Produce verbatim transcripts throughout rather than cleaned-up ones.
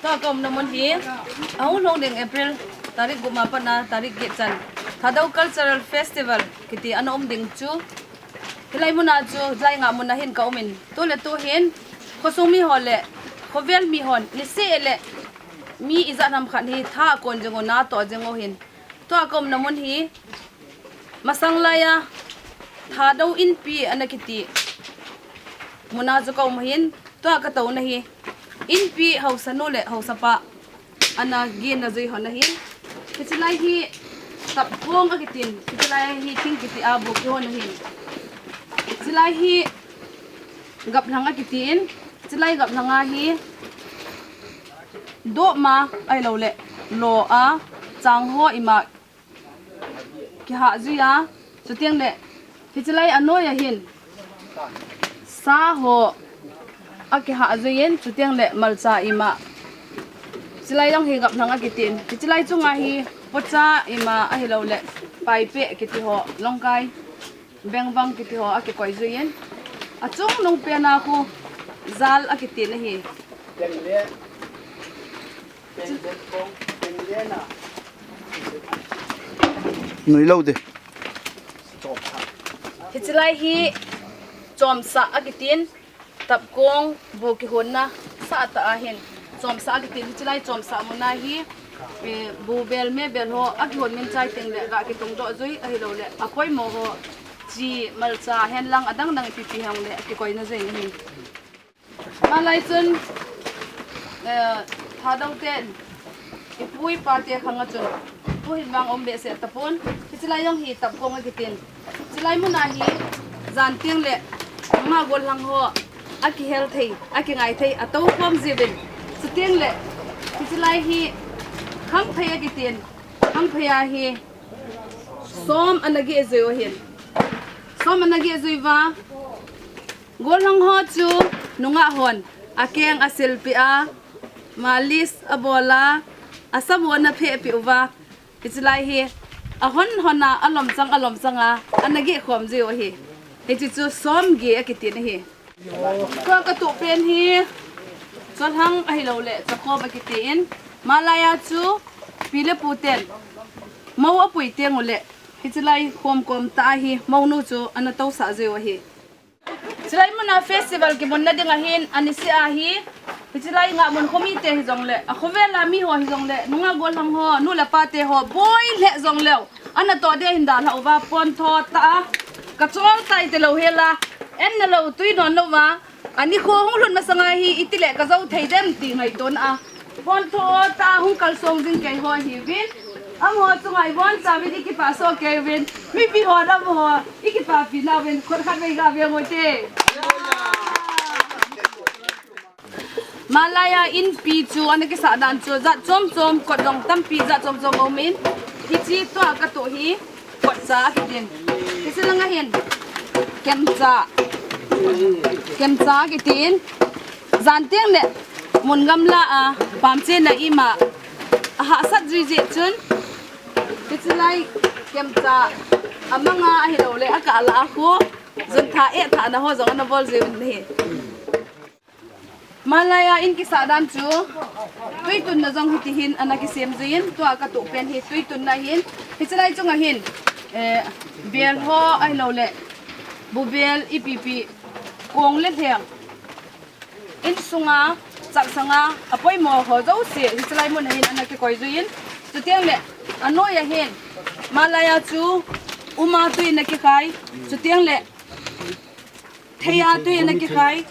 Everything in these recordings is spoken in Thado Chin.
Tua ka umna mun hi ahung lhung ding April tarik gup a pat a tarik get chan Thadou Cultural Festival kiti ana um ding chu, hilai mun a chu Jainga mun a hin ka um in, tu le tu hin khosung mi ho le khovel mi hon niseh le mi ijat ham khat hi tha a kon jing u, na toh jing u hin, tua ka umna mun hi masang lai a Thadou Inpi ana kiti mun a chu ka um hin, tua ka touna hi Inpi haosa nu le haosa pa ana gin na jui hon ahin. Hichi lai hi Tapkong akitin, hichi lai hi Thing kiti a bu kihon ahin. Hichi lai hi Gaplhang akitin, hichi lai Gaplhang a hi Doma ahilou le Lo a chang ho ima kihah jui a, chuteng le hichi lai anoi ahin sa ho akihah jui in, chuteng le malcha ima, hichi lai jong hi Gaplhang akitin, hichi lai chunga hi pocha ima ahilou le paipe kiti ho, longkai, bengvang kiti ho akikoi jui in, achungnung pen a khu jal akitin ahi. Nui lou de. Hichi lai hi Chomsah akitin, Tapkong bu kihonna sah tah ahin Chomsah akitin, hichi lai Chomsah mun a hi, eh, bu bel me bel ho akihon min chai teng le ga kitong doh jui ahilou le apoimo ho chi malcha hen lang adang dang ipi ipi hong le akikoi na jui ahi. Malai chun, eh, Thadou ten ipu ipa te khang a chun, tu hin vang um behseh tapon, hichi lai jong hi Tapkong akitin. Hichi lai mun a hi, jan teng le, ama gollhang ho, akihel thei, akingai thei, atou khom jiuvin. Chuteng le, hichi lai hi, Khangphei akitin, Khangphei a hi, som ana geh jui u ahin. Som ana geh jui uva, gollhang ho chu nungah hon akeng asilpeh a, malis abol a, asabon ana phehpeh uva, hichi lai hi ahon hon a, alom chang alom chang a ana geh khom jui u ahi. Hichi chu som geh akitin ahi. Tua ka toh pen hi Cholhang ahilou le Chakhom akitin, malai a chu pi le pu ten mou apui teng u le hichi lai khom kom tah a hi mounu chu ana tousah jui u ahi. Hichi lai mun a festival kimun na ding ahin, aniseh a hi, hichi lai Ngahmun khomi te hijong le, akhovel a mi ho hijong le, nungah gollhang ho, nu le pa te ho, boi lheh jong leu, ana toh dia hin dalha uva, pontho tah a, ka chol tai ti lou hel a, en na lou, tui don lou va, ani kho hung lhun masang a hi, iti le ka jou thei dem ti ngaito na a. Pontho tah a hung kalsong jing kei ho ahiuvin. Amaho chunga ibonchauvin ikipah soh kei uvin. Mipi ho dam ho ikipapi nauvin khut khat vei ga veng u hite. Malai a inpi chu ana kisah dan chu jat chom chom, kot jong tampi jat chom chom aumin. Hichi tua ka toh hi. Kotcha akitin. Hichi langa hin kemcha. Kemcha akitin. Jan teng le mun gamla a pamchena ima ahahsat jui jeh chun, hichi lai kemcha amang a ahilou le akah lah a khu, jun tha eh tha na ho jong ana bol jui un ahi. Malai a in kisah dan chu, tui tunna jong hiti hin ana kisem jui in, tua ka toh pen hi tui tunna hin, hichi lai chunga hin, eh, bel ho ahilou le, bu bel ipi pi, kong le lheng, insunga, chaksanga, apoimo ho jouse, hichi lai mun a hin ana kikoi jui in, chuteng le, anoi a hin, malai a chu, um a tui ana kikhai, chuteng le, thei a tui ana kikhai,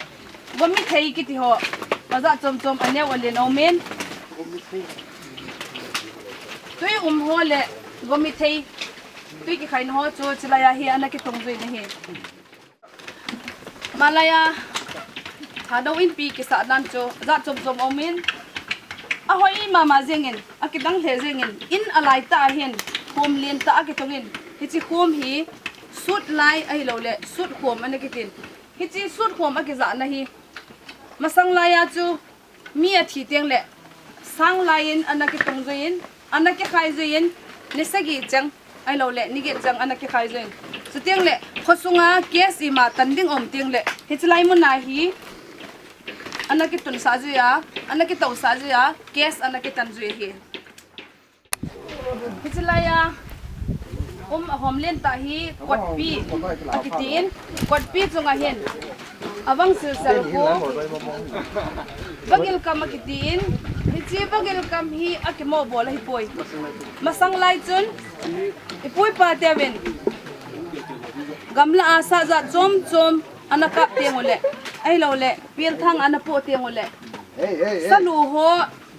gomi thei kiti ho, ajat chom chom aneo alen aumin. Tui um ho le gomi thei, tui kikhaina ho chu hichi lai a hi ana kitung jui in ahi. Malai a, Thadou inpi kisah dan chu, jat chom chom aumin. Ahoi mama jeng in, akidang lheh jeng in, in alai tah a hin, khom lentah a kitung in, hichi khom hi, sut lai ahilou le, sut khom ana kitin. Hichi sut khom akijahna hi, masang lai a chu, mi athi teng le, sang lai in ana kitung jui in, ana kikhai jui in, ni sagi cheng, ahilou le, ni get cheng ana kikhai jui in. Chuteng le, khosunga case ima tan ding um teng le, hichi lai mun a hi, ana kitunsah jui a, ana kitousah jui a, case ana kitan jui ahi. Hiche laiya um ahom lentah hi kotpi akitin, kotpi chunga hin avang silsel khu vagilkam akitin, hiche vagilkam hi akimohbol ahipoi. Masang lai chun ipu ipa teuvin gamla a sah jat chom chom ana kap teng uleh, ahilouleh pilthang ana poh teng uleh, salu ho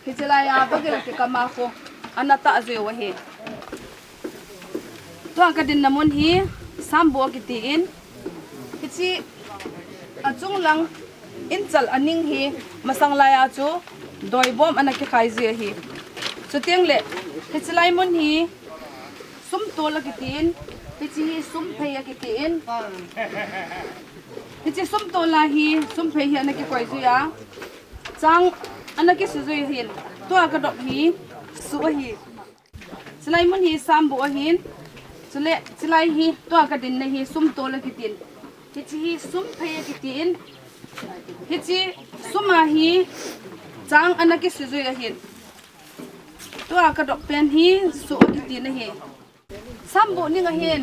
hiche laiya vagil kikam a khu ana tah jui u ahi. Tua kadinna mun hi Sambuh akitin, hiche achung lang inchal aning hi masang laiya chu doibom ana kikhai jui ahi. Chuteng le hiche lai mun hi sumtol akitin, hiche hi sumphei akitin. Hiche sumtol a hi sumphei hi ana kikoi jui a, chang ana kisu jui ahin, tua kadop hi suh ahi. Chulai mun hi Sambuh ahin, chule chulai hi tua kadinna hi sumtol akitin. Hiche hi sumphei akitin. Hiche sum a hi chang ana kisu jui ahin, tua kadop pen hi suh akitin ahi. Sambuh ning ahin,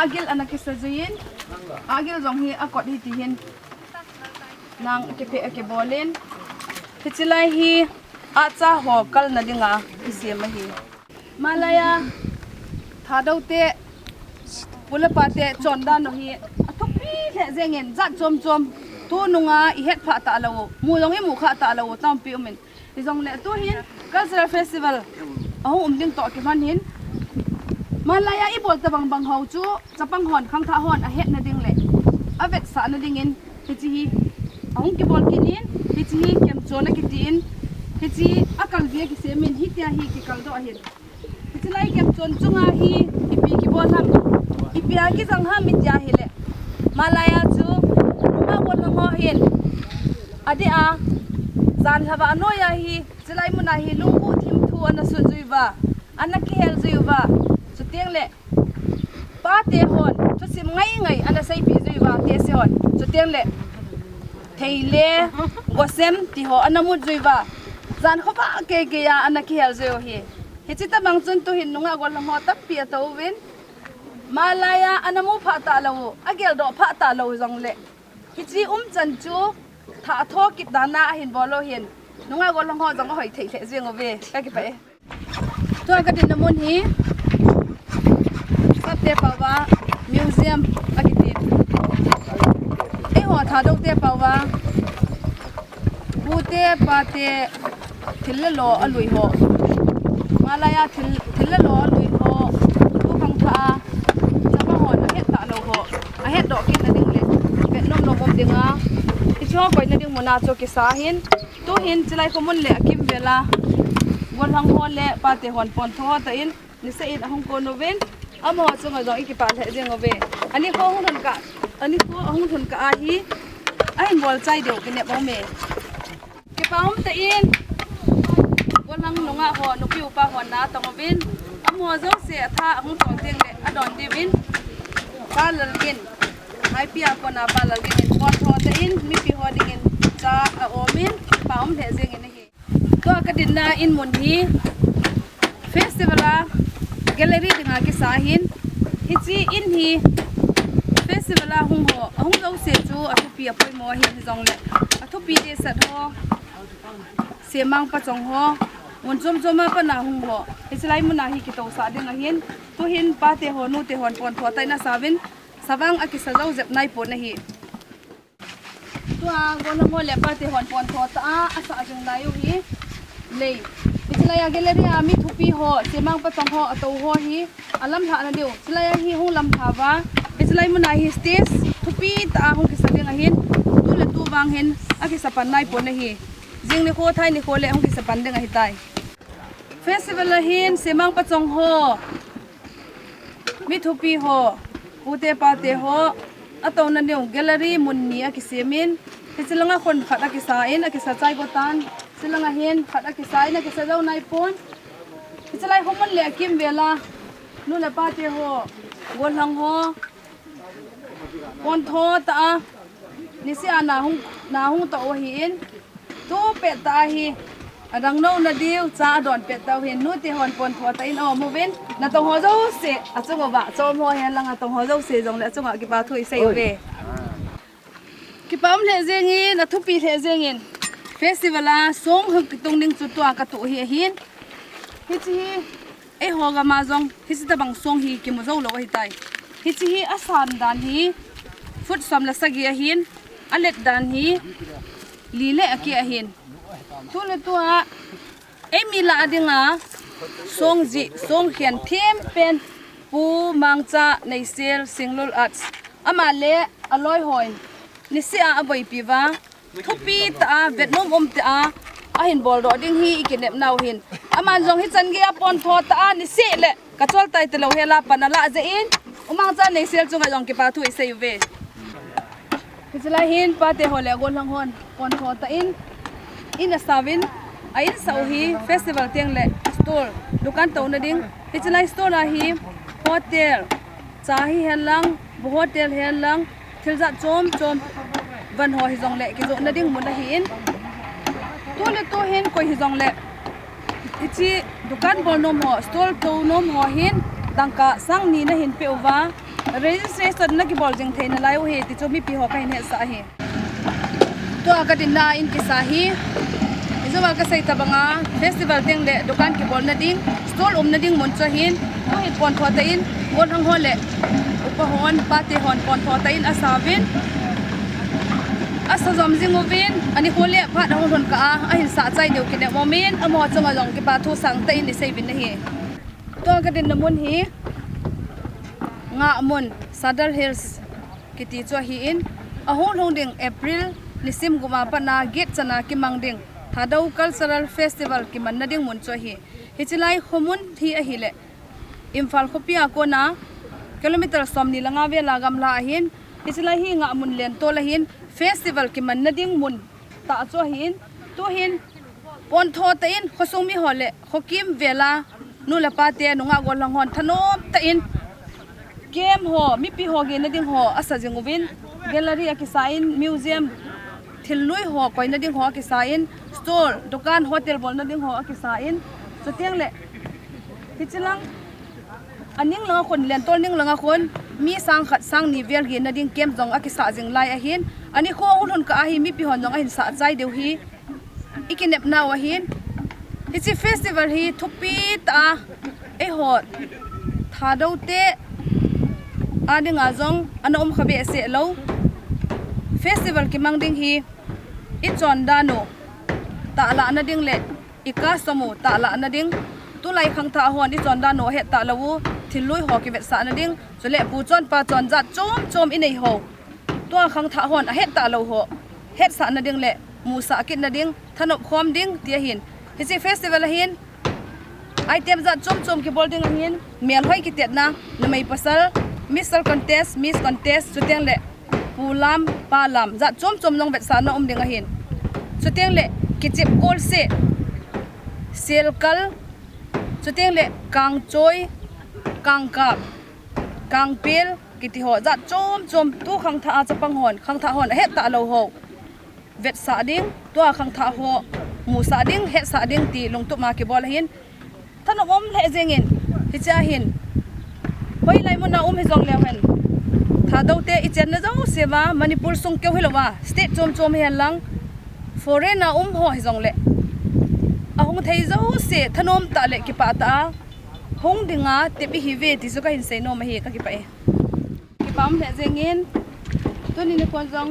agil ana kisa juiyin, agil jong hi akot hi tihin, nang kipeh akibolin, hiche lai hi acha ho kalna dinga kisem ahi. Malaiya Thadou te, pu le pa te chondan u hi athupi lheh jengin, jat chom chom, tununga ihet phah talou u, mu jong imu khah talou u tampi umin. Hijongle tuhin Cultural Festival ahung um ding toh kiman hin, malaiya ibol tabang bang ho chu chapang hon, khangthah hon ahetna ding le avetsahna dingin hiche hi ahung kibol kit in, hiche hi kemchon akitin, hiche akalbi akisemin, hitia hi kikaldoh ahin. Hiche lai kemchon chunga hi ipi kibol ham, ipi a kijang ham itia hile, malaiya chu nungah gollhang ho hin adeh a, jan lhava anoiya hi, hiche lai muna hi lunggu thim thu ana sut jui uva, ana kihel jui uva, chuteng le pate hon thusim ngai ngai ana seipeh jui uva, tese hon, chuteng le thei le gosem tiho ana mut jui uva, jan khovah keikei a ana kihel jui u hi. Hiche tabang chun tuhin nungah gollhang ho tampi atou uvin, malaiya ana mu phah talou u, ageldoh phah talou jongle, hiche umchan chu thah tho kit dan a ahin bol u hin, nungah gollhang ho jong ahoi thei lheh jeng uve. Kakipah e. Tua kadinna mun hi Sapte paova museum akitin. Eiho Thadou te paova pute pate thil le lo alui ho, malaiya thil, thil le lo alui ho, tu khangthah a chapang hon ahet talou ho ahetdoh kitna ding le vet nom nom um dinga, hiche ho koina ding muna chu kisa hin, tuhin chulai khomun le akimvel a gollhang ho le pate hon pontho ho tah in niseh in ahung kon uvin, amaho chunga jong ikipah lheh jeng uve. Anikho ahung lhun kah, anikho ahung lhun kah ahi, ahin bol chai diu kinep aume. Kipa um tah in, gollhang nungah ho, nupi upa hon na tong uvin, amaho jouse atha ahung chol teng le adon diuvin, Pa Lalgin, Haipi a kona Pa Lalgin in pontho tah in mipi ho dingin cha aum in, kipa um lheh jengin ahi. Tua kadinna in mun hi festival a gallery dinga kisa ahin, hiche in hi festival a hung ho, ahung jouse chu athupi apoimo ahin, hijongle athupi dehset ho, semang pachong ho, mun chom chom a pat a hung ho, hiche lai muna hi kitousah ding ahin, tuhin pate ho, nute hon pontho tah in asauvin, savang akisa jou jep naipon ahi. Tua gollhang ho le pate hon pontho tah a asah jing lai u hi lei, hiche laiya gallery a mi thupi ho, semang pachong ho, atou ho hi alamlhahna diu, hiche laiya hi hung lamlhah uva, hiche lai muna hi stage thupi tah a hung kisa ding ahin, tu le tu vang hin akisa pan naipon ahi. Jing nikho, thai nikho le hung kisa pan ding ahitai. Festival a hin semang pachong ho, mi thupi ho, pute pate ho atouna diu gallery mun ni akisemin, hiche langa khon khat akisa in, akisa chai go tan, hiche langa hin khat akisa in, akisa jou naipon. Hiche lai khomun le akimvel a nu le pate ho, gollhang ho, pontho tah a niseh a na hung, na hung toh u ahin, Tu pet ta hi, adang no na diu, cha adon pet ta hin, nu te hon pon tho ta in om uvin, natong ho jouse, achung uva, chom ho hen lang atong ho jouse jongle achunga kipa thu isei uve. Kipa um lheh jengin, athupi lheh jengin. Festival a song hung kitung ding chu tua katu hi ahin. Hiche hi, eiho gam a jong, hiche tabang song hi kimu jou lou ahitai. Hiche hi asan dan hi, foot som le sagi ahin, alet dan hi, li le akeh ahin. Tu le tua, eimi lah a dinga, song jih, song khen them pen, Pu Mangcha Neisel Singlul Arts. Ama le aloi hon, niseh a aboipi uva, thupi tah a, vetnom um tah a, ahin bol doh ding hi ikinep nau hin. Aman jong hichan gei a pon tho tah a, niseh le, kachol tai talou hel a pan ala jeh in, U Mangcha Neisel chunga jong kipa thu isei uve. Hiche lai hin, pate ho le gollhang hon, pon tho ta in, in asavin, a in sau hi, festival teng le, store, dukan touna ding, hiche lai store a hi, hotel, cha hi hen lang, bu hotel hen lang, thil jat chom chom, van ho hijongle, kijohna ding mun ahin. Tu le tu hin koi hijongle, hiche dukan bol nom ho, store tou nom ho hin, dangka sang ni nahin pe uva, registration na kibol jing thei nalai u hi, ti chu mipi ho kahin hetsah ahi. Tua kadinna in kisa hi, ijou a kasei tabanga, festival teng le dukan kibolna ding, store umna ding mun chu ahin, tu hi pon tho ta in, gollhang ho le, upa hon, pate hon pon tho ta in asavin, asa jom jing uvin, ani kho le phat ahung lhun kah a, ahin sah chai diu kinep umin, amaho chunga jong kipa thu sang ta in isei uvin ahi. Tua kadinna mun hi, Ngahmun, Sadar Hills, kiti chu ahin, ahung lhung ding April, nisim gup a pat a, get chan a kimang ding, Thadou Cultural Festival kimanna ding mun chu ahi. Hiche lai khomun hi ahile, Imphal khopi a kona, kilometer som ni le nga vel a gamla ahin, hiche lai hi Ngahmun lentol ahin, festival kimanna ding mun tah chu ahin, tu hin, pon tho ta in, khosung mi ho le, khokim vel a, nu le pate, nungah gollhang hon, thanom ta in, camp ho, mipi ho gena ding ho, asa jing uvin, gallery akisa in, museum, thil lui ho, koina ding ho akisa in, store, dukan, hotel bolna ding ho akisa in, chuteng le, hiche lang, aning langa khun, lentol ning langa khun, mi sang khat, sang ni vel gena ding camp jong akisa jing lai ahin, ani kho ahung lhun kah a hi, mipi hon jong ahin sah chai diu hi, ikinep nau ahin. Hiche festival hi thupi tah a, eiho, Thadou te, a dinga jong, ana um kha behseh lou. Festival kimang ding hi, ichon dan u, tahlah na ding le, ika som u, tahlah na ding. Tulai khangthah hon, ichon dan u, het talou u, thil lui ho kivetsah na ding. Chule pu chon pa chon jat chom chom inei ho. Tua khangthah hon ahet talou ho hetsah na ding le musah kit na ding, thanop khom ding ti ahin. Hiche festival ahin item jat chom chom kibol ding ahin, melhoi kitetna, numei pasal, Mister Contest, Miss Contest, chuteng le pu lam, pa lam, jat chom chom jong vetsahna um ding ahin. Chuteng le kichep kolse, selkal, chuteng le kangchoi, kangkap, kangpel, kiti ho, jat chom chom tu khangthah a chapang hon, khangthah hon ahet talou ho vetsah ding, tua khangthah ho musah ding, hetsah ding ti lungtup a kibol ahin. Thanop um lheh jengin, hiche ahin. Hoilai mun a um hijong leu hen, Thadou te ichenna jouse uva, Manipur sung keu hilou va, state chom chom hihen lang, foreign a um ho hijong le, ahung thei jouse thanom tah le kipah tah a hung dinga tep ihiuve ti chu kahin sei nom ahi, kakipah e. Kipa um lheh jengin, tuni nikhon jong,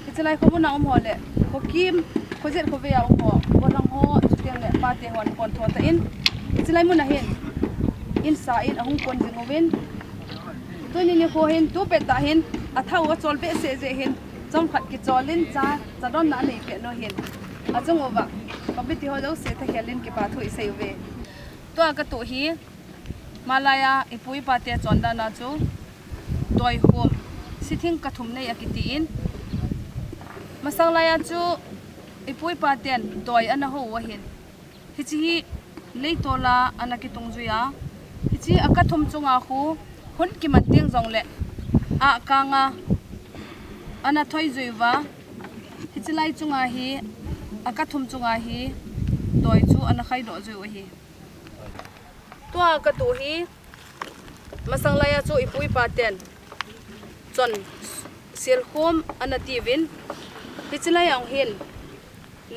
hiche lai khomun a um ho le, khokim, khojet khovei a um ho, gollhang ho, chuteng le pate hon pon tho tah in, hiche lai mun ahin, insa in ahung pon jing uvin. Tuni nikho hin, tu pet tah hin, athah u achol behseh jeh hin, chomkhat kichol in cha, cha donna anei peh nu hin. Achung uva, committee ho jouse thakhel in kipa thu isei uve. Tua katu hi, malai a ipu ipa te chondan a chu, doikhum, sithing kathum nei akiti in, masang lai a chu, ipu ipa ten doi ana hou u ahin. Hiche hi leitol a ana kitung jui a, hiche a kathum chunga khu, hun kiman teng jong le, ahkang a ana thoi jui uva, hiche lai chunga hi, Ka thum chunga hi toi chu ana khaidoh jiu ahi. Tua ka tuh hi, masang laia chu ipu ipa ten chon silkhum ana tiuvin, hiche lai jong hin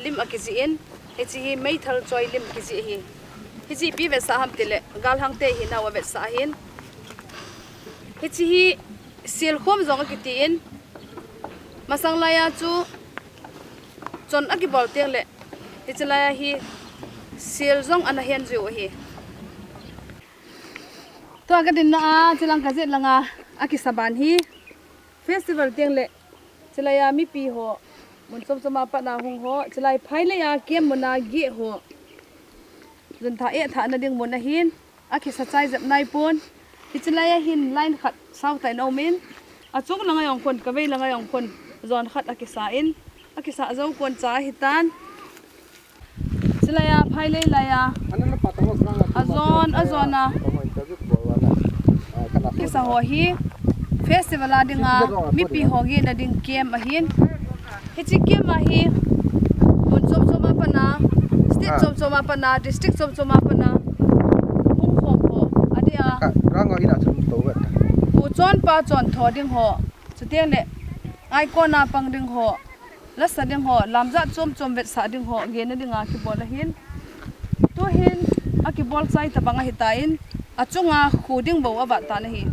lim akijih in, hiche hi meithal choi lim kijih ahi. Hiche ipi vetsah ham tile, galhangte hinau avetsah ahin. Hiche hi silkhum jong akiti in, masang laia chu chon akibol tengle, hiche laia hi sil jong ana hen jiu ahi. Tua ka dinna a, chulang ka jet langa akisa ban hi festival tengle, chulaiya mipi ho, mun chom choma patna hung ho, chulai phai leiya camp muna geh ho, jonthah eh thahna ding mun ahin, akisa chai jep naipon. Hiche laiya hin line khat sautah in aumin, achung langa jong khun, kavei langa jong khun, jon khat akisa in, akisa jou kon cha ahitan. Chulaiya phai lei laiya ajon ajon a kisa ho hi festival a dinga mipi ho gehna ding camp ahin. Hiche camp a hi mun chom choma patna, state chom choma patna, district chom choma patna hung khom ho adeh a, u chonpa chontho ding ho, chutengle ngaikona pang ding ho, lasa ding ho, lamjat chom chom vetsah ding ho gehna dinga kibol ahin. Tuhin akibol chai tobang ahitan, achunga khu ding bou avat tan ahi.